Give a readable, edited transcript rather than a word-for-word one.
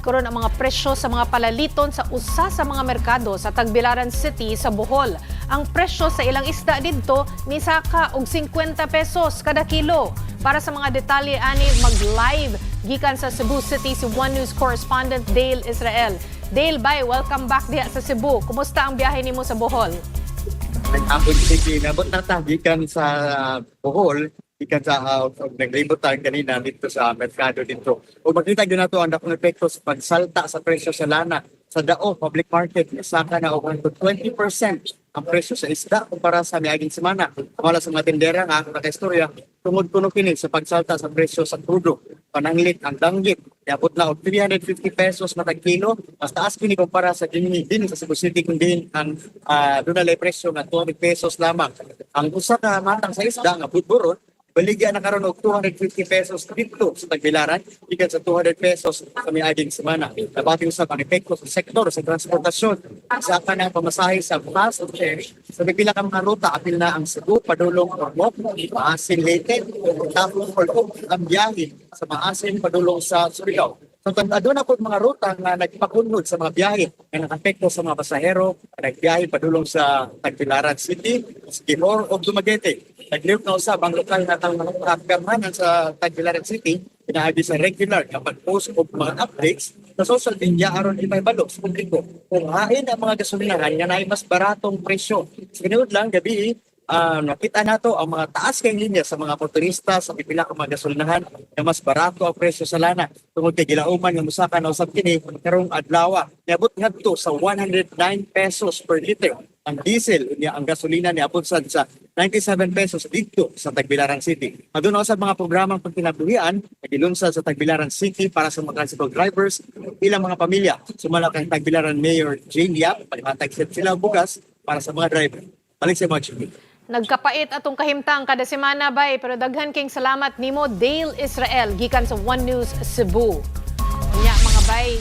karon ang mga presyo sa mga palaliton sa usa sa mga merkado sa Tagbilaran City sa Bohol. Ang presyo sa ilang isda didto nisaka og 50 pesos kada kilo. Para sa mga detalye ani, mag-live gikan sa Cebu City si One News correspondent Dale Israel. Dale, bye. Welcome back diha sa Cebu. Kumusta ang biyahe nimo sa Bohol? Nag-apod City, nabot na ta gikan sa Bohol, gikan sa naglibot tayo kanina dito sa merkado dito. O makita gyud nato ang dakong epekto sa pagsalta sa presyo sa lana sa Dao Public Market. Saka na og 20% ang presyo sa isda kumpara sa miaging semana. Wala sa mga tindera nga ang nakaistorya, tungod kuno kini sa pagsalta sa presyo sa krudo. Pananglit ang danggit, niabot na og 350 pesos matag kilo, mas taas kini kumpara sa dinhi din sa Cebu City kung diin ang dunay presyo nga 200 pesos lamang. Ang usa ka matang sa isda nga budburon, baligya na karon og 250 pesos dito sa Tagbilaran gikan sa 200 pesos sa miaging semana. Nabati usab ang epekto sa sektor sa transportasyon. Sa kanang pamasahe sa bus o ferry sa pipila ka mga ruta, apil na ang Cebu padulong Ormoc, Maasin Leyte, tapos ang biyahe sa Maasin padulong sa Surigao. So aduna po mga ruta nga nagpakunod sa mga biyahe nga nakapekto sa mga pasahero nga nagbiyahe padulong sa Tagbilaran City, Siquijor o Dumaguete. Naglihok na usab ang lokal na kagamhanan sa Tagbilaran City pinaagi sa regular nga pag-post og mga updates sa social media aron ipahibalo sa publiko kung hain ang mga gasolinahan nga naay mas baratong presyo. Sa tinuod lang gabi, nakita nato ang mga taas kay linya sa mga motorista sa pipila ka mga gasolinahan nga mas barato ang presyo sa lana tungod kay gilauman nga mosaka na usab kini karong adlaw. Niabot ngadto sa 109 pesos per liter ang diesel, niya ang gasolina niabot sad sa 97 pesos dito sa Tagbilaran City. Aduna usab mga programang pagkinabuhian nga gilunsad sa Tagbilaran City para sa mga tricycle drivers, ilang mga pamilya. Sumala kang Tagbilaran Mayor Jane Yap, paghatag sila og bugas para sa mga driver. Balik sa mga Chiki. Nagkapait atong kahimtang kada semana, bay, pero daghan king salamat nimo, Dale Israel, gikan sa One News Cebu. Unya, mga bay,